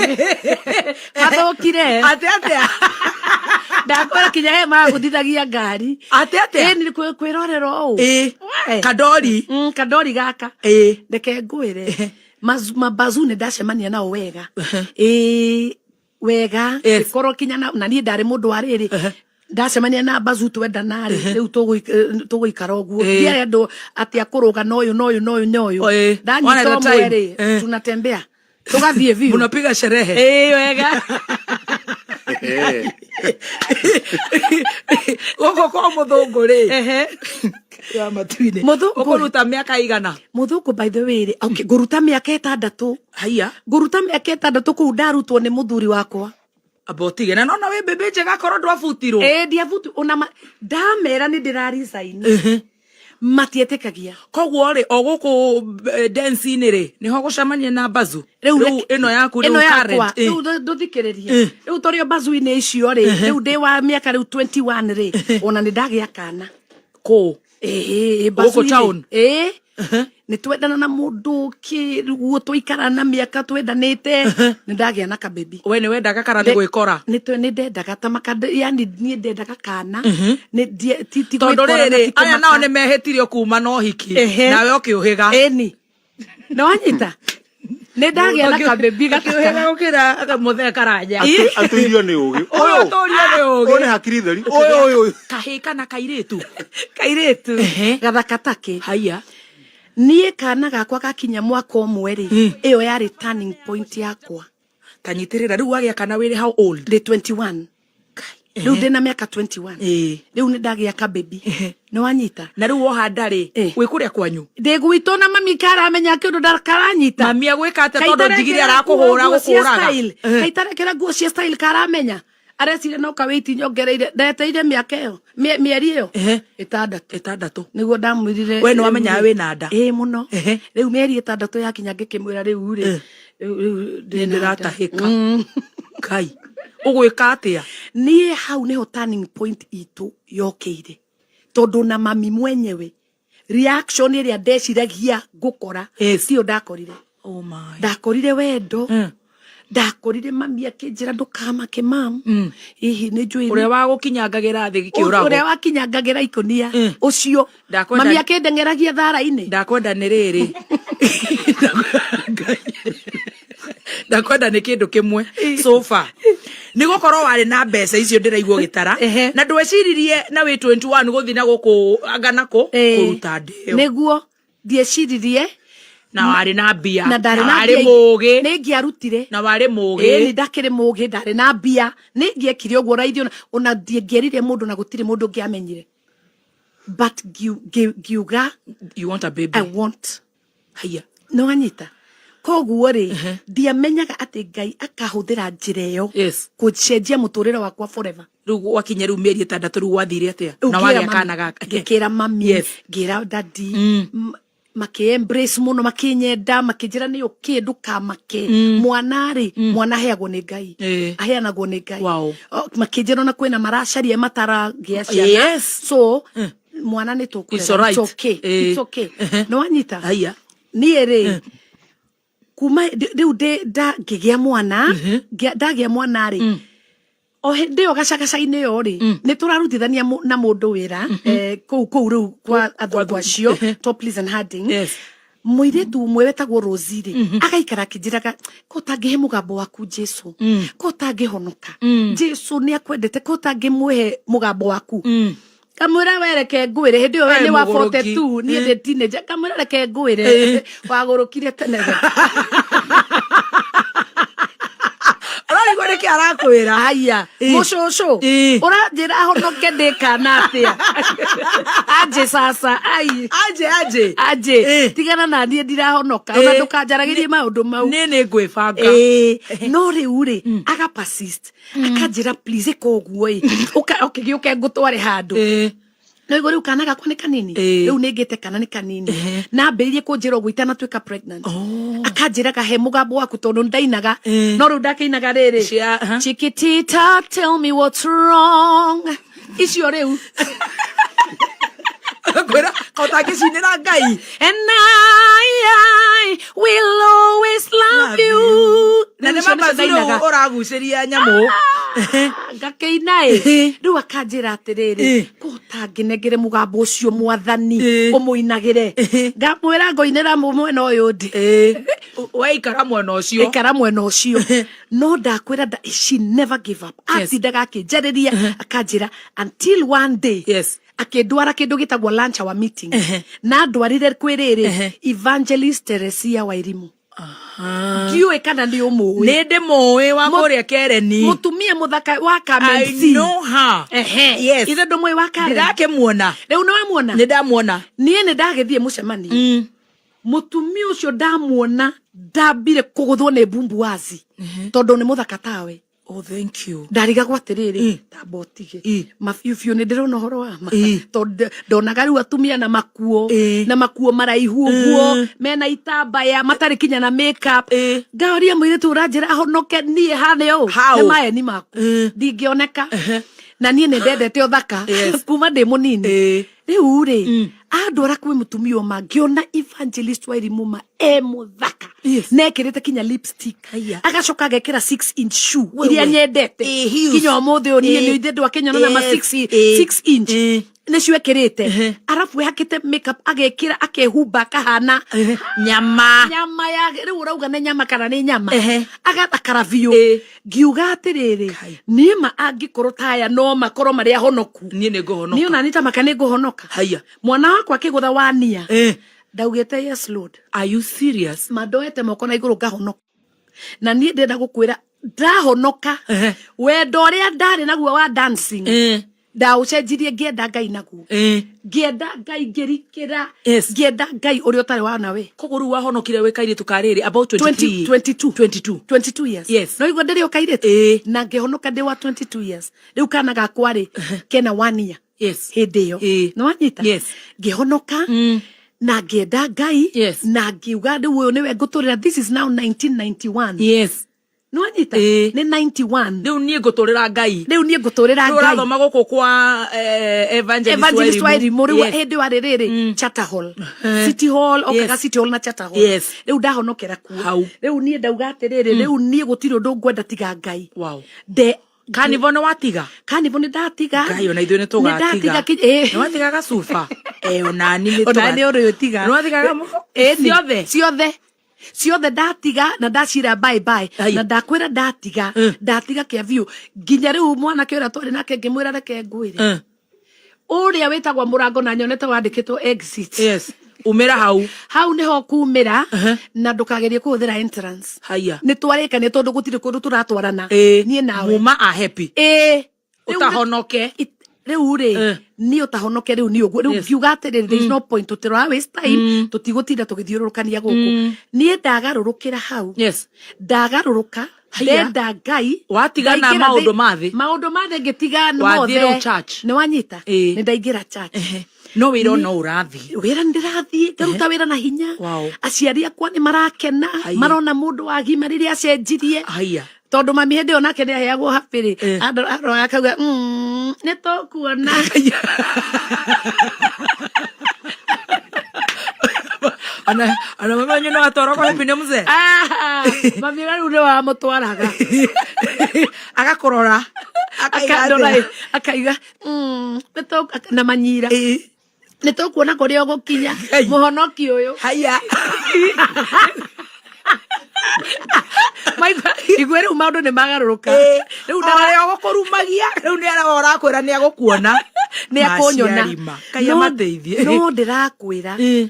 mathũkire. Atĩ atĩa? Ndakwĩra, kinya he magũthithagia ngari. Atĩ atĩa? Ĩni, kwĩrorera ũũ. We. Kandori. Kandori gaka. Reke ngwĩre, mabazu nĩ ndacemania nao wega, ĩĩ wega. Ngĩkorwo kinya na niĩ ndarĩ mũndũ wa rĩrĩ, ndacemania na bazu twendana rĩ, rĩu tũgũikara ũguo. Ndiarĩ andũ atĩ akũrũga na ũyũ na ũyũ na ũyũ na ũyũ. One at Ndanyita a ũmwe time. rĩ, tunatembea tũgathiĩ biũ. Munapiga sherehe. Ĩĩ wega. Gũkũ kwa mũthũngũ rĩ, ya matu-inĩ. Mũthũngũ. Ũkũruta mĩaka igana? Mũthũngũ, by the way rĩ, okay, ngũruta mĩaka 6. Haiya. Ngũruta mĩaka 6 kũu, ndarutwo nĩ mũthuri wakwa. Amba ũtige, na nona wĩ mbĩmbĩ njega korwo ndwabutirwo. Ĩĩ, ndiabutu ona ndamera nĩ ndĩra resign, matietĩkagia. Koguo rĩ, o gũkũ dance-inĩ rĩ, nĩho gũcemania na bazu rĩu ĩno yaku rĩu Ĩno yakwa. Current, Rĩu ndũthikĩrĩrie, rĩu tũrĩ o bazu-inĩ icio rĩ, rĩu ndĩ wa mĩaka rĩu 21 rĩ, ona nĩ ndagĩa kana. Kũ? Ĩĩ. Gũkũ Bazu-inĩ. town? Ĩĩ, nĩ twendana na mũndũ kĩguo, twaikara na mĩaka twendanĩte, nĩ ndagĩa na kabebi. We nĩ wendaga kana nĩ gwĩkora? Nĩ ndendaga ta maka, yani niĩ ndendaga kana. Nĩ ti Tondũ gwĩkora na rĩrĩ, ti aya nao kũmaka. nĩ mehĩtirio kuma na ũhiki, nawe ũkĩũhĩga. Ĩni, nĩ wanyita, nĩ ndagĩa na kabebi Akĩũhĩga gataka. gũkĩra mũthee Karanja. Atũirio nĩ ũgĩ. Ũyũ ũtũrio nĩ ũyũ ũgĩ. Nĩ hakiri theri ũyũ ũyũ ũyũ. Kahĩ kana kairĩtu? Kairĩtu gathaka takĩ. Haiya. Niĩ kana gakwa gakinya mwaka 1 rĩ, ĩyo yarĩ turning point yakwa. Tanyitĩrĩra, rĩu wagĩa kana wĩrĩ how old? Ndĩ 21 rĩu, ndĩ na mĩaka 21. Rĩu nĩ ndagĩa kabebi, nĩ wanyita? Na rĩu woha ndarĩ wĩ kũrĩa kwanyu? Ndĩ gwitũ, na mami karamenya kĩndũ karanyita. Mami agwĩka atĩa, tondũ njigire arakũhũra gũkũraga? Kaitarekera nguo cia style, karamenya areciria no kawĩiti nyongereire. Ndeteire mĩaka ĩyo, mĩeri ĩyo 6. 6. Nĩguo ndamwĩrire. We nĩwamenyaga wĩna nda? Ĩĩ mũno. Rĩu mĩeri 6 yakinya, ngĩkĩmwĩra rĩu rĩ, rĩu Nĩ ndĩ na nda. Ndĩratahĩka. Ngai, ũgwĩka atĩa? Niĩ hau nĩho turning point itũ yokĩire, tondũ na mami mwenyewe reaction ĩrĩa ndeciragia ngũkora tiyo ndakorire. Oh my. Ndakorire wendo, ndakorire mami akĩnjĩra, "Ndũkamake mam, hihi nĩ njũĩ." Ũrĩa wa gũkinyangagĩra thĩ gĩkĩũragwo? Ũrĩa wakinyangagĩra ikũnia ũcio. Mami akĩndeng'eragia thara-inĩ. Ndakwenda nĩ rĩrĩ, Ngai. Ndakwenda nĩ kĩndũ kĩmwe sofa nĩ gũkorwo warĩ na mbeca icio ndĩraigua ũgĩtara, na ndweciririe na wĩ 21 gũthiĩ na gũkũ anga na kũ kũruta ndĩo. Nĩguo ndieciririe. Na warĩ na mbia. Na ndarĩ na warĩ mbia. Mũgĩ. Nĩ ingĩarutire. Na warĩ mũgĩ. Ĩĩ, nĩ ndakĩrĩ mũgĩ, ndarĩ na mbia, nĩ ingĩekire ũguo raithi, ona ndingĩerire mũndũ na gũtirĩ mũndũ ũngĩamenyire, but ngiuga You want a baby. I want. Haiya. Nĩ wanyita? Koguo rĩ, ndiamenyaga atĩ Ngai akahũthĩra njĩra ĩyo kũcenjia mũtũrĩre wakwa forever. Rĩu gwakinya rĩu mĩeri 6 rĩu gwathire atĩa Rĩu na ngĩra wagĩa mami- kana gaka? Ngĩkĩra mami, ngĩra dadi. Makĩ embrace mũno, makĩnyenda, makĩnjĩra nĩ ũkĩ ndũkamake, mwana rĩ, mwana aheagwo nĩ Ngai. Aheanagwo nĩ Ngai. Makĩnjĩra ona kwĩna maracaria mataragĩa ciana. So mwana nĩ tũkũrera. It's alright. It's okay. It's okay. Nĩ wanyita? Haya. Niĩ rĩ, kuma rĩu ndĩ nda ngĩgĩa mwana, ndagĩa mwana rĩ, o hĩndĩ ĩyo gacagaca-inĩ ĩyo rĩ, nĩ tũrarutithania na mũndũ wĩra kũu rĩu kwa athũngũ acio, Topless and Harding. Mũirĩtu ũmwe wetagwo Rosie rĩ, agaikara akĩnjĩraga, ko ũtangĩhe mũgambo waku Jesu, ko ũtangĩhonoka, Jesu nĩ akwendete, ko ũtangĩmũhe mũgambo waku. Kamwĩra, wereke ngwĩre, hĩndĩ ĩyo we Eh, nĩ wa mũgũrũki. 42, niĩ ndĩ teenager. Kamwĩra, reke ngwĩre, wagũrũkire tene we. Ũrarigwo nĩkĩ arakwĩra? Aya, mũcũcũ, ũranjĩra honoke ndĩ kana atĩa? Anje sasa, ai. Aje aje. Anje. Tigana na niĩ, ndirahonoka ona. Ndũkanjaragĩrie maũndũ mau. Nĩ ngwĩbanga. Ĩĩ, no rĩu rĩ, aga persist, akanjĩra, please, ĩka ũguo ĩ, ũkĩgĩũke ngũtware handũ. No igå rä u kana gakwa nä kanini. Rä u nä ngä te kana nä kanini. Nambä kå njä ra å guo itanatuä pregnant. Akanjä raga, he må gambo waku, tondå ndainaga. No rä u ndakä inaga rä rä, "Chiquitita, tell me what's wrong", icio rä u. Kwĩra ũtangĩcinĩra Ngai. "And I will always love Love you." Na Rĩu nĩ icio nĩcio mabacu rĩu ndainaga. ũragucĩria nyamũ. Ngakĩina ĩ. Rĩu akanjĩra atĩrĩrĩ, ko ũtangĩnengere mũgambo ũcio mwathani, ũmũinagĩre. Ngamwĩra ngoinĩra mwena ũyũ ndĩ. Weikara mwena ũcio. Ikara mwena ũcio. No ndakwĩra she never give up. Atindaga akĩnjarĩria, akanjĩra, until one day akĩndwara kĩndũ gĩtagwo lunch hour meeting. Na ndwarire kwĩ rĩrĩ, Evangelist Teresia Wairimu. Ndiũĩ kana nĩ ũmũĩ. Nĩ ndĩ mũĩ, wa kũrĩa Kereni. Mũtumia mũthaka wa I Kamenzi. know her. Yes. Ithe ndũmũĩ wa Karen? Ndĩrakĩmuona. Rĩu nĩ wamuona? Nĩ ndamuona. Niĩ nĩ ndagĩthiĩ mũcemanio. Mũtumia ũcio ndamuona, ndambire kũgũthwo nĩ mbumbuazi, tondũ nĩ mũthaka tawe. Oh, thank you. Ndarigagwo atĩrĩrĩ, tamba ũtige mabiũ biũ, nĩ ndĩrona ũhoro wa ma, tondũ ndonaga rĩu atumia na makuo, na makuo maraihu ũguo, mena itambaya, matarĩ kinya na makeup. Ngaũria mũirĩtu ũranjĩra honoke niĩ hane ũũ? How? Nĩ maeni maku, ndingĩoneka, na niĩ nĩ ndendete ũthaka kuma ndĩ mũnini. Rĩu rĩ, andwara kwĩ mũtumia ũma, ngĩona Evangelist Wairimu ma e mũthaka. Na ekĩrĩte kinya lipstick. Haya. Agacoka agekĩra 6 inch shoe We, iria we. nyendete. Heels. Kinya ũmũthĩ ũyũ niĩ nĩ ithe ndwakĩnyona na ma 6 6 inch nĩcio ekĩrĩte, arabu ehakĩte makeup, agekĩra, akehumba, akahana Nyama. Nyama ya rĩu ũrauga nĩ nyama kana nĩ nyama? Agathakara biũ. Ngiuga atĩrĩrĩ, niĩ ma angĩkorwo taya no makorwo marĩ ahonoku, Niĩ nĩ ngũhonoka. Niĩ ona niĩ tamaka nĩ ngũhonoka. Haya. Mwana wakwa akĩgũtha wania, ndaugĩte, "Yes, Lord." Are you serious? Ma ndoete moko na igũrũ, ngahonoka. Na niĩ ndĩrenda gũkwĩra, ndahonoka, wendo ũrĩa ndarĩ naguo wa dancing, ndaũcenjirie ngĩenda Ngai naguo. Ngĩenda Ngai, ngĩrikĩra. Ngĩenda Ngai ũrĩa ũtarĩ wa nawe. Koguo rĩu wahonokire wĩ kairĩtu ka rĩrĩ, about 23? 20, 22. 22. 22 years. No igua ndĩrĩ o kairĩtu. Na ngĩhonoka ndĩ wa 22 years. Rĩu kana gakwa rĩ, kena one year hĩndĩ ĩyo. Nĩ wanyita? Yes. Ngĩhonoka na ngĩenda Ngai. Na ngiuga rĩu ũyũ nĩwe ngũtũrĩra. This is now 1991. Nĩ wanyita? Nĩ 91. Rĩu niĩ ngũtũrĩra Ngai. Rĩu niĩ ngũtũrĩra Rĩu Ngai. ũrathoma gũkũ kwa Evangelist Evangelist Wairimu rĩu. Hĩndĩ ĩyo arĩ rĩrĩ Charter Hall, City Hall, okaga. City Hall na Charter Hall. Rĩu ndahonokera kuo. Hau. Rĩu niĩ ndauga atĩrĩrĩ, rĩu niĩ gũtirĩ ũndũ ngwenda tiga Ngai. Nde Kanivo nĩ watiga? Kanivo nĩ ndatiga. Ngai, ona ithuĩ nĩ tũgatiga. Nĩ ndatiga. Nĩ watiga gacuba? Onani nĩ Ona nĩ ũrĩ ũtiga. Nĩ watigaga ciothe? Ciothe, ciothe ndatiga, na ndacira bye bye. Ai. Na ndakwĩra ndatiga, ndatiga kĩa biũ, nginya rĩu mwanake ũrĩa twarĩ nake ngĩmwĩra, reke ngwĩre, ũrĩa wĩtagwo mũrango na nyonete wandĩkĩtwo exit. Yes, umĩra hau. Hau nĩho kumĩra, na ndũkagerie kũhũthĩra entrance. Haya. Nĩ twarĩkania, tondũ gũtirĩ kũndũ tũratwarana niĩ nawe. Muma a happy. Rĩu Ũtahonoke. Rĩu rĩ, niĩ ũtahonoke rĩu nĩ ũguo rĩu. Ngiuga atĩrĩrĩ, there is no point, tũtĩra waste time, tũtigũtinda tũgĩthiũrũrũkania gũkũ. Niĩ ndagarũrũkĩra hau. Ndagarũrũka. Haiya. Ndenda Ngai. Watigana Ndaingĩra maũndũ ma thĩ. Maũndũ ma thĩ ngĩtiga Wathiĩ mothe. rĩu church. Nĩ wanyita? Ĩĩ. Nĩ ndaingĩra church. Ehe. No wĩra no ũrathiĩ. Wĩra nĩ ndĩrathiĩ ngaruta wĩra na hinya. Wow. Aciari akwa nĩ marakena. Haiya. Marona mũndũ wagima rĩrĩa acenjirie. Haiya. Tondũ mami hĩndĩ ĩyo nake nĩ aheagwo happy rĩ. Eh. Andũ aroya akauga nĩ tũkuona. Ona mami wanyu no atwarwo kwa happy nĩ mzee. Ah, mami rĩu nĩ wamũtwaraga. Agakũrora. Akaiga Akandora atĩa? akaiga na manyira. Ĩĩ. Nĩ tũkuona kũrĩa ũgũkinya. Ngai. Mũhonoki ũyũ. Haiya. Maigua igue rĩu maũndũ nĩ magarũrũka. Rĩu ũrĩa ũgũkũrumagia rĩu nĩ arĩa ũrakwĩra nĩ agũkuona. Nĩ akũnyona. Maciari ma. Ngai amateithie. No ndĩrakwĩra. Ĩĩ.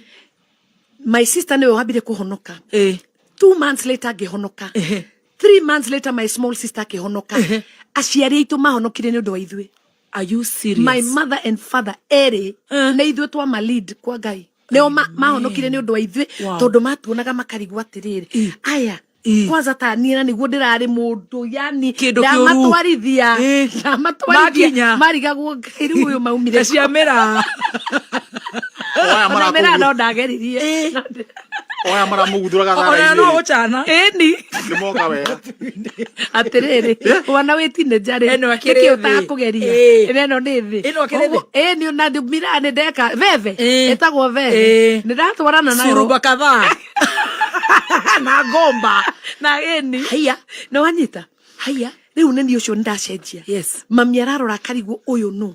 My sister nĩwe wambire kũhonoka. Ĩĩ. 2 months later ngĩhonoka. Ehe. 3 months later my small sister akĩhonoka. Aciari aitũ mahonokire nĩ ũndũ wa ithuĩ. Are you serious? My mother and father erĩ nĩ ithuĩ twama lead kwa Ngai. Nĩo mahonokire nĩ ũndũ wa ithuĩ. Wow. Tondũ matuonaga makarigwo atĩrĩrĩ, aya kwanza ta niĩ na nĩguo ndĩrarĩ mũndũ yani Kĩndũ kĩũru. ndamatwarithia ndamatwarithia Makinya. marigagwo Ngai rĩu ũyũ maumire Ta cia mĩraa. Oya Ona mĩraa no marakũgu- ndageririe. Oya maramũguthũraga Ona no thara-inĩ. gũcana. Ĩni. Nĩ moka wega. Atĩrĩrĩ, wana wĩ teenager rĩ, Ĩno akĩrĩ nĩkĩ thĩ. ũtakũgeria? Ĩĩ. Ĩno nĩ thĩ. Ĩno akĩrĩ thĩ. Ũguo, ĩni ona mĩraa nĩ ndeka veve. Ĩĩ. Ĩtagwo veve. Ĩĩ. Nĩ ndatwarana nayo. Curuba kadhaa. Na ngomba. Na ĩni. Haiya. Nĩ wanyita? Haiya. Rĩu nĩ niĩ ũcio nĩ ndacenjia. Yes. Mami ararora akarigwo ũyũ nũ.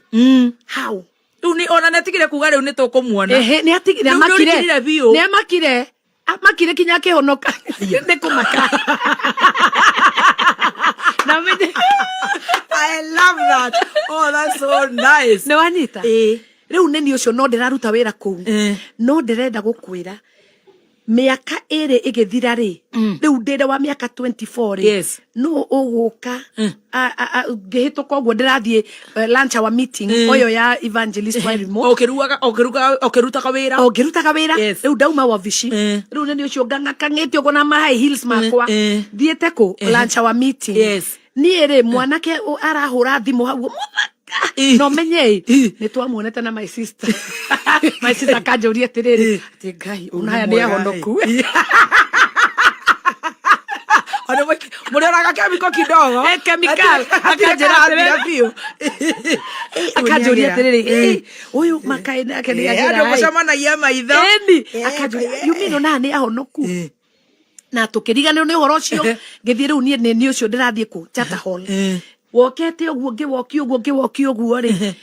How? Rĩu nĩ ona nĩ atigire kuga rĩu nĩ tũkũmuona. Ehe, nĩ atigire Rĩu nĩ amakire. ũrikirire biũ. Nĩ amakire. Amakire kinya akĩhonoka. Nĩ kũmaka. Na menye. I love that. Oh, that's so nice. Nĩ wanyita? Ĩĩ. Rĩu nĩ niĩ ũcio no ndĩraruta wĩra kũu. No ndĩrenda gũkwĩra mĩaka ĩrĩ ĩgĩthira rĩ, rĩu ndĩrĩ wa mĩaka 24 rĩ, Yes. no ũgũka ngĩhĩtũka ũguo ndĩrathiĩ lunch hour meeting ũyũ ya evangelist Wairimu. Ũkĩrugaga ũkĩrugaga ũkĩrutaga wĩra. O ngĩrutaga wĩra. Yes. Rĩu ndauma wabici, rĩu nĩ niĩ ũcio ngang'akang'ĩte ũguo na ma high heels makwa, thiĩte kũ lunch hour meeting. Yes. Niĩ rĩ, mwanake arahũra thimũ hau mũthaka. No menye ĩ nĩ twamuonete na my sister. My sister akanjũria atĩrĩrĩ, atĩ Ngai ona aya nĩ ahonoku. Ona mũrĩoraga kemiko kidogo. Eh, chemical. Akanjĩra Akanjĩra atĩrĩrĩ biũ. Akanjũria atĩrĩrĩ, "Ĩ, ũyũ makaĩ nake nĩ Andũ agĩra mũcemanagia maitho. Ĩni. Akanjũria, you mean ona aya nĩ ahonoku? Na tũkĩriganĩrwo nĩ ũhoro ũcio, ngĩthiĩ rĩu niĩ nĩ niĩ ũcio ndĩrathiĩ kũ Charter Hall. Wokete ũguo ngĩwoki ũguo ngĩwoki ũguo rĩ,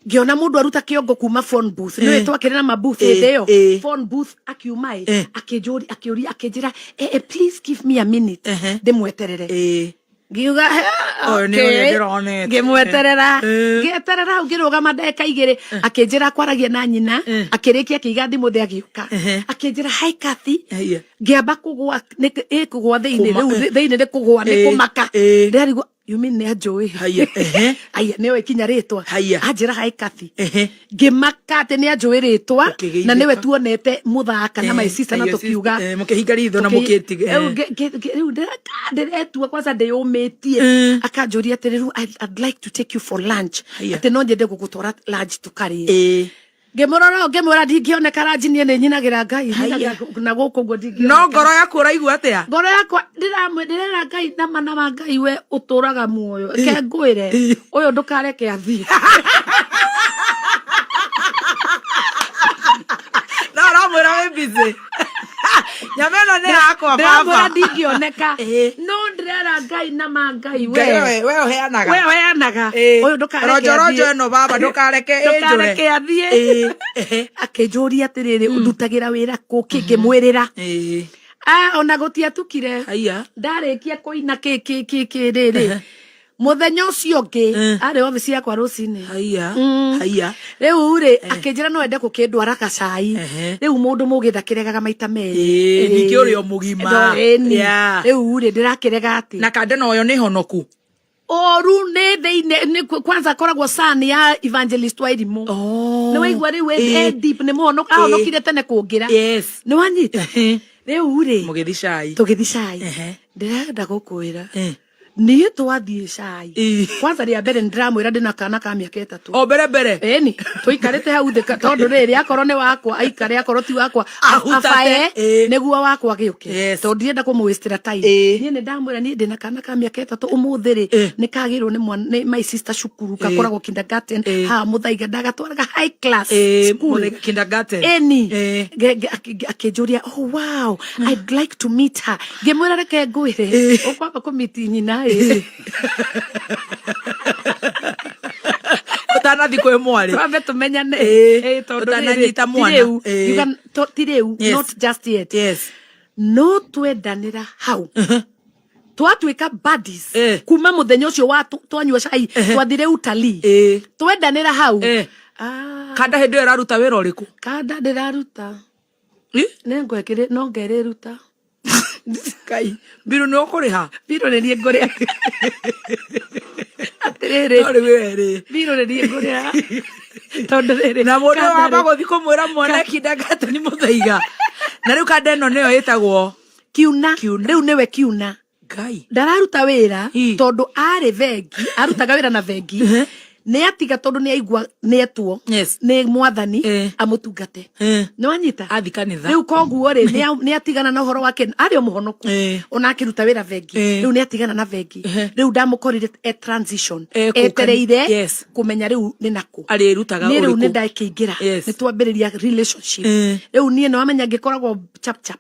ngĩona mũndũ aruta kĩongo kuma phone booth. Nĩũĩ twakĩrĩ na mabooth hĩndĩ ĩyo. Phone booth akiuma ĩ, akĩnjũria, akĩũria, akĩnjĩra, please give me a minute ndĩmweterere. Ngiuga Ũyũ nĩ ũrĩa ndĩronete. Ngĩmweterera, ngĩeterera hau, ngĩrũgama ndagĩka 2, akĩnjĩra kwaragia na nyina. Akĩrĩkia akĩiga thimũ thĩ, agĩũka akĩnjĩra, "Hi Kathy." Haiya. Ngĩamba kũgũa ĩ kũgũa thĩinĩ. Kũma- Rĩu thĩinĩ nĩ kũgũa nĩ kũmaka. Ndĩrarigwo, you mean nĩ anjũĩ? Haiya, ehe. Aya nĩoĩ kinya rĩtwa. Haiya. Anjĩra, "Hi Kathy." Ehe. Ngĩmaka atĩ nĩ anjũĩ rĩtwa. Ũkĩgeithĩka. Na nĩwe tuonete mũthaka na my sister na Your tũkiuga sister, mũkĩhinga ritho na mũkĩtiga. Rĩu rĩu ndĩretua kwanza ndĩyũmĩtie. Akanjũria atĩrĩ, rĩu I'd like to take you for lunch." Haiya. Atĩ no nyende gũgũtwara lunch tũkarĩe. Ngĩmũrora ũũ, ngĩmwĩra ndingĩoneka ranji, niĩ nĩ nyinagĩra Ngai, nyinagĩra na gũkũ ũguo ndingĩoneka. No ngoro yaku ũraigua atĩa? Ngoro yakwa ndĩrera Ngai nama nama, Ngai we ũtũraga muoyo, reke ngwĩre, ũyũ ndũkareke athiĩ. No ũramwĩra wĩ busy. Nyama ĩno nĩ yakwa Ndĩramwĩra baba. ndingĩoneka, no ndĩrera Ngai nama Ngai we Ngai we ũheanaga. We ũheanaga. Ũyũ ndũkareke Ronjo ronjo athiĩ. ĩno baba ndũkareke ĩnjũre. Ndũkareke athiĩ. Akĩnjũria atĩrĩrĩ, ndutagĩra wĩra kũ kĩ? Ngĩmwĩrĩra. Ah, ona gũtiatukire. Haiya. Ndarĩkia kũina kĩ kĩ kĩ kĩ rĩrĩ, mũthenya ũcio ũngĩ arĩ obici yakwa rũcinĩ. Haiya. Haiya. Rĩu rĩ, akĩnjĩra no ende gũkĩndwara gacai. Rĩu mũndũ mũgĩ ndakĩregaga maita merĩ. Ĩĩ, ningĩ ũrĩ o mũgima. Ĩni. Rĩu rĩ, ndĩrakĩrega atĩ Na kande noyo nĩ honoku. Oru nĩ thĩinĩ nĩ kwanza akoragwo son ya evangelist wa Irimũ. Oh. Nĩ waigua rĩu e deep nĩ mũhonoku, ahonokire tene kũngĩra. Yes. Nĩ wanyita? Rĩu rĩ, Mũgĩthi cai. Tũgĩthi cai. Ndĩrenda gũkwĩra, niĩ twathiĩ cai, kwanza rĩa mbere nĩndĩramwĩra ndĩna kana ka mĩaka 3. O mbere mbere. Ĩni, tũikarĩte hau thĩ tondũ rĩrĩ, akorwo nĩ wakwa aikare, akorwo ti wakwa Ahutate, abae nĩguo wakwa gĩũke, tondũ ndirenda kũmũwĩstĩra time. Niĩ nĩ ndamwĩra niĩ ndĩna kana ka mĩaka 3, ũmũthĩ rĩ, nĩ kagĩrwo nĩ mwana nĩ my sister cukuru, gakoragwo kindergarten haha Mũthaiga, ndagatwaraga high class school. Mũthaiga kindergarten. Ĩni. Akĩnjũria, "Oh wow, I'd like to meet her." Ngĩmwĩra, "Reke ngwĩre, ũkwamba kũmiti nyina ĩ." Ũtanathi kwĩ mwarĩ. Twambe tũmenyane. Tondũ rĩrĩ, Ũtananyita ti mwana. rĩu, ti rĩu, not just yet. No twendanĩra hau, twatuĩka buddies. Kuma mũthenya ũcio wa twanyua cai, twathire utalii, twendanĩra hau. Ah, Kanda hĩndĩ ĩyo ĩraruta wĩra ũrĩkũ? Kanda ndĩraruta. Nĩ no ngerĩruta. Ngai, mbiru nĩ ũkũrĩha. Mbirũ nĩ niĩ ngũrĩha, atĩrĩrĩ. No rĩu we rĩ. Mbirũ nĩ niĩ ngũrĩha, tondũ rĩrĩ, Na mũndũ kanda wamba rĩ- gũthi kũmwĩra mwana kindergarten Mũthaiga, na rĩu kanda ĩno nĩyo ĩtagwo Kiuna. Kiuna. Rĩu nĩwe Kiuna. Ngai. Ndararuta wĩra, tondũ arĩ bengi, arutaga wĩra na bengi, nĩ atiga tondũ nĩ aigua nĩ etwo nĩ mwathani amũtungate. Nĩ wanyita? Athi kanitha. Rĩu koguo rĩ, nĩ atigana na ũhoro wake, arĩ o mũhonoku, ona akĩruta wĩra bengi. Rĩu nĩ atigana na bengi. Rĩu ndamũkorire e transition, etereire kũmenya rĩu nĩ nakũ Arĩrutaga niĩ rĩu ũrĩkũ. nĩ ndakĩingĩra. Nĩ twambĩrĩria relationship. Rĩu niĩ nĩ wamenya ngĩkoragwo chap chap.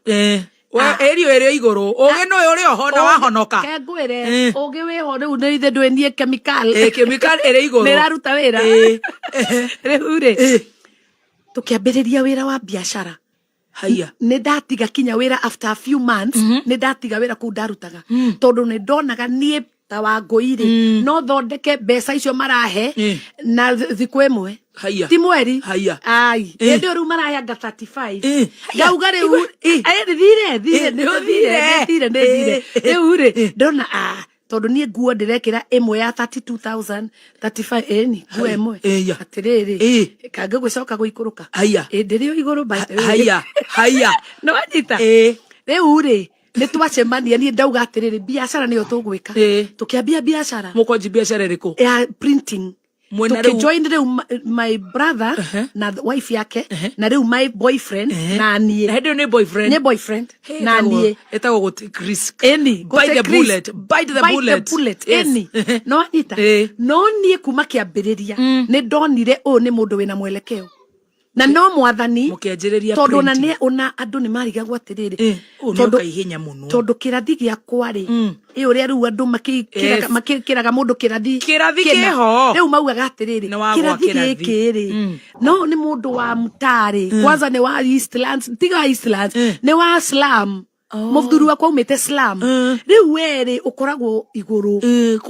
We ĩrio ĩrĩ igũrũ, ũgĩ nĩ ũyũ ũrĩ oho na wahonoka. Ke ngwĩre, ũgĩ wĩho rĩu nĩ ithe ndũĩ niĩ chemical. Chemical ĩrĩ igũrũ. Nĩ ĩraruta wĩra. Rĩu rĩ, tũkĩambĩrĩria wĩra wa biacara. Haya. Nĩ ndatiga kinya wĩra after a few months. Nĩ ndatiga wĩra kũu ndarutaga, tondũ nĩ ndonaga niĩ ta Wangũi rĩ, no thondeke mbeca icio marahe na thikũ ĩmwe. Haya. Ti mweri. Haya. Ai, hĩndĩ ĩyo rĩu maraheanga 35. Ngauga rĩu thire thire, Nĩ ũthire. nĩ thire, nĩ thire. Rĩu rĩ, ndona, ah, tondũ niĩ nguo ndĩrekĩra ĩmwe ya 32,000, 35, ĩni nguo ĩmwe. Ya. Atĩrĩrĩ, kangĩ gũcoka gũikũrũka. Haya. Ndĩrĩ o igũrũ, by the way. Haya, haya. Nĩ wanyita? Rĩu rĩ, nĩ twacemania, niĩ ndauga atĩrĩrĩ, biacara nĩyo tũgwĩka. Tũkĩambia biacara. Mũkwanji biacara ĩrĩkũ? Ya printing. Mwena rĩu- Tũkĩjoin rĩu my brother na wife yake, na rĩu my boyfriend na niĩ. Na hĩndĩ ĩyo nĩ boyfriend. Nĩ boyfriend Hey, na niĩ. Ĩtagwo gũ take risk. Ĩni. Bite Gũtake the risk. bullet. Bite the Bite bullet. the bullet. Yes. Ĩni no anyita. No niĩ kuma kĩambĩrĩria nĩ ndonire ũyũ nĩ mũndũ wĩna mwelekeo na no mwathani. Mũkĩanjĩrĩria Tondũ ona printing. nĩ ona andũ nĩ marigagwo atĩrĩrĩ, Ũyũ nĩ oka ihenya mũno. Tondũ kĩrathi gĩakwa rĩ, ĩ ũrĩa rĩu andũ makĩraga mũndũ kĩrathi Kĩrathi kĩna. kĩho. Rĩu maugaga atĩrĩrĩ, Nĩ wagwa kĩrathi kĩrathi. gĩkĩ rĩ, no nĩ mũndũ wa mtarĩ, kwanza nĩ wa Eastlands, tiga wa Eastlands, nĩ wa slum. Mũthuri wakwa aumĩte slum. Rĩu werĩ ũkoragwo igũrũ.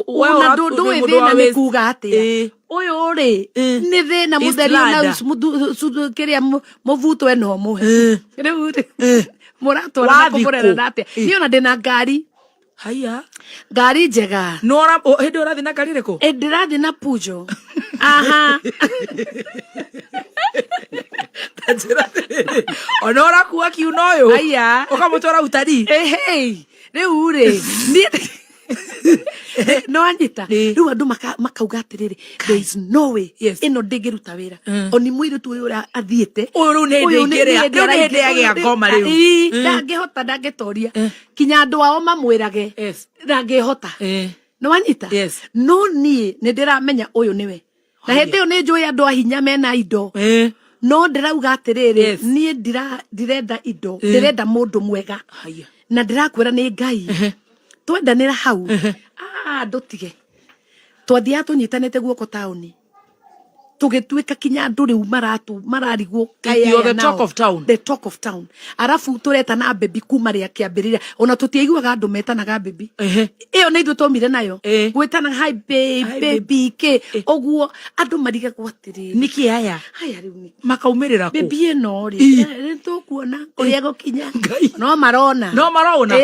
We Ona nĩ ndũĩ mũndũ wa thĩna nĩ kuga atĩa. Ũyũ rĩ, nĩ thĩna mũtheri ona Eastlanda. kĩrĩa mũbuto ĩno mũhe. Rĩu rĩ, mũratwarana Wathiĩ kũmũrera kũ? na atĩa? Niĩ ona ndĩna ngari. Haya. Ngari njega. Nĩ ora hĩndĩ ĩyo ũrathiĩ na ngari ĩrĩkũ? Ĩ, ndĩrathiĩ na Peugeot. Aha. Ta njĩra atĩrĩrĩ, ona ũrakua kiuno ũyũ. Aya. Ũkamũtwara utarii. Ehei, rĩu rĩ, niĩ no anyita. Rĩu andũ makauga atĩrĩrĩ, there is no way ĩno ndĩngĩruta wĩra, oni mũirĩtu ũyũ ũrĩa athiĩte. Ũyũ rĩu nĩ hĩndĩ Ũyũ nĩ aingĩrĩa- hĩndĩ rĩu nĩ hĩndĩ araingĩ- agĩa ũyũ ngoma rĩu. Ii, ndangĩhota, ndangĩtoria, kinya andũ ao mamwĩrage ndangĩhota. Nĩ wanyita? Yes. No niĩ nĩ ndĩramenya ũyũ nĩwe, na hĩndĩ ĩyo nĩ njũĩ andũ a hinya mena indo, no ndĩrauga atĩrĩrĩ, niĩ ndirenda indo, ndĩrenda mũndũ mwega. Haya. Na ndĩrakwĩra nĩ Ngai, twendanĩra hau, ah, ndũtige, twathiaga tũnyitanĩte guoko taũni, tũgĩtuĩka kinya andũ rĩu maratu mararigwo kaĩ You're aya the nao. talk of town. The talk of town. Arabu tũretana baby kuma rĩa kĩambĩrĩria, ona tũtiaiguaga andũ metanaga baby. Ĩyo nĩ ithuĩ twaumire nayo, gwĩtana hi babe, Hi, babe. Baby kĩ ũguo, andũ marigagwo atĩrĩrĩ, Nĩkĩ aya haya rĩu nĩ makaumĩrĩra kũ? Baby ĩno rĩ, nĩ tũkuona kũrĩa gũkinya. Ngai. No marona. No marona.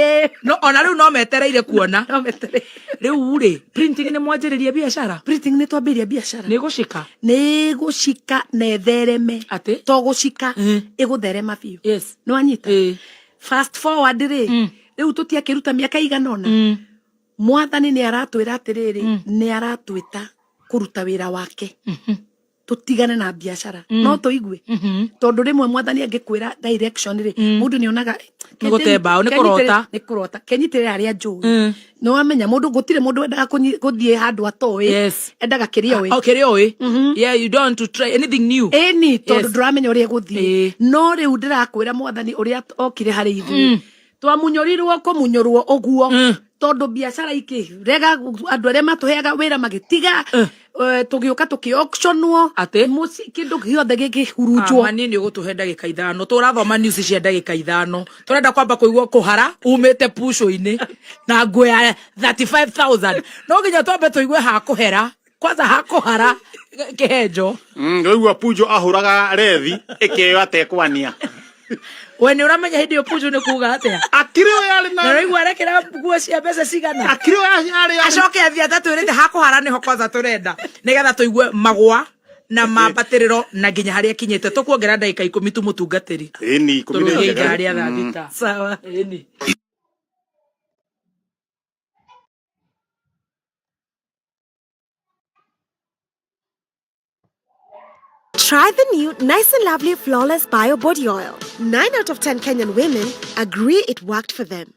No ona rĩu no metereire kuona. No metereire. Rĩu rĩ, printing nĩ mwanjĩrĩria biacara? Printing nĩ twambĩrĩria biacara. Nĩ gũcika. Nĩ gũcika na ĩthereme. Atĩ? To gũcika, ĩgũtherema biũ. Nĩ wanyita? Fast forward rĩ, rĩu tũtiakĩruta mĩaka igana ũna, Mwathani nĩ aratwĩra atĩrĩrĩ, nĩ aratwĩta kũruta wĩra wake, tũtigane na biacara. No tũigue, tondũ rĩmwe Mwathani angĩkwĩra direction rĩ, mũndũ nĩ onaga Nĩ gũte mbaũ, nĩ kũrota. Nĩ kũrota. Kenyitĩrĩra arĩa njũĩ. Nĩ wamenya mũndũ, gũtirĩ mũndũ wendaga gũthiĩ handũ atoĩ. Endaga kĩrĩa oĩ. Oh, kĩrĩa ũĩ. Yeah, you don't want to try anything new. Ĩni, tondũ ndũramenya ũrĩa ĩgũthiĩ. No rĩu ndĩrakwĩra, Mwathani ũrĩa okire harĩ ithuĩ, twamunyorirwo kũmunyorwo ũguo, tondũ biacara ikĩrega, andũ arĩa matũheaga wĩra magĩtiga, tũgĩũka tũkĩ-auctionwo. Atĩ? Mũciĩ kĩndũ gĩothe gĩkĩhurunjwo. Mani nĩ ũgũtũhe ndagĩka 5, tũrathoma news cia ndagĩka 5. Tũrenda kwamba kũigua kũhara umĩte puco-inĩ na nguo ya 35,000. No nginya twambe tũigue hakũhera kwanza, hakũhara kĩhenjo. Waigua Punjo ahũraga rethi ĩkĩo atekwania. We nĩ ũramenya hĩndĩ ĩyo punjo nĩ kuga atĩa? Akiri ũyũ arĩ na na ũraigua arekĩra nguo cia mbeca cigana? Akiri ũyũ arĩ Acoke athiĩ atatwĩrĩte hakũhara nĩho kwanza tũrenda, nĩgetha tũigue magwa na mambatĩrĩro na nginya harĩa akinyĩte. Tũkuongera ndagĩka 10 tu, mũtungatĩri. Ĩni, 10 nĩ Tũrũgie njega. ithaa rĩa thaa 6. Sawa. Ĩni. Try the new Nice and Lovely Flawless Bio Body Oil. 9 out of 10 Kenyan women agree it worked for them.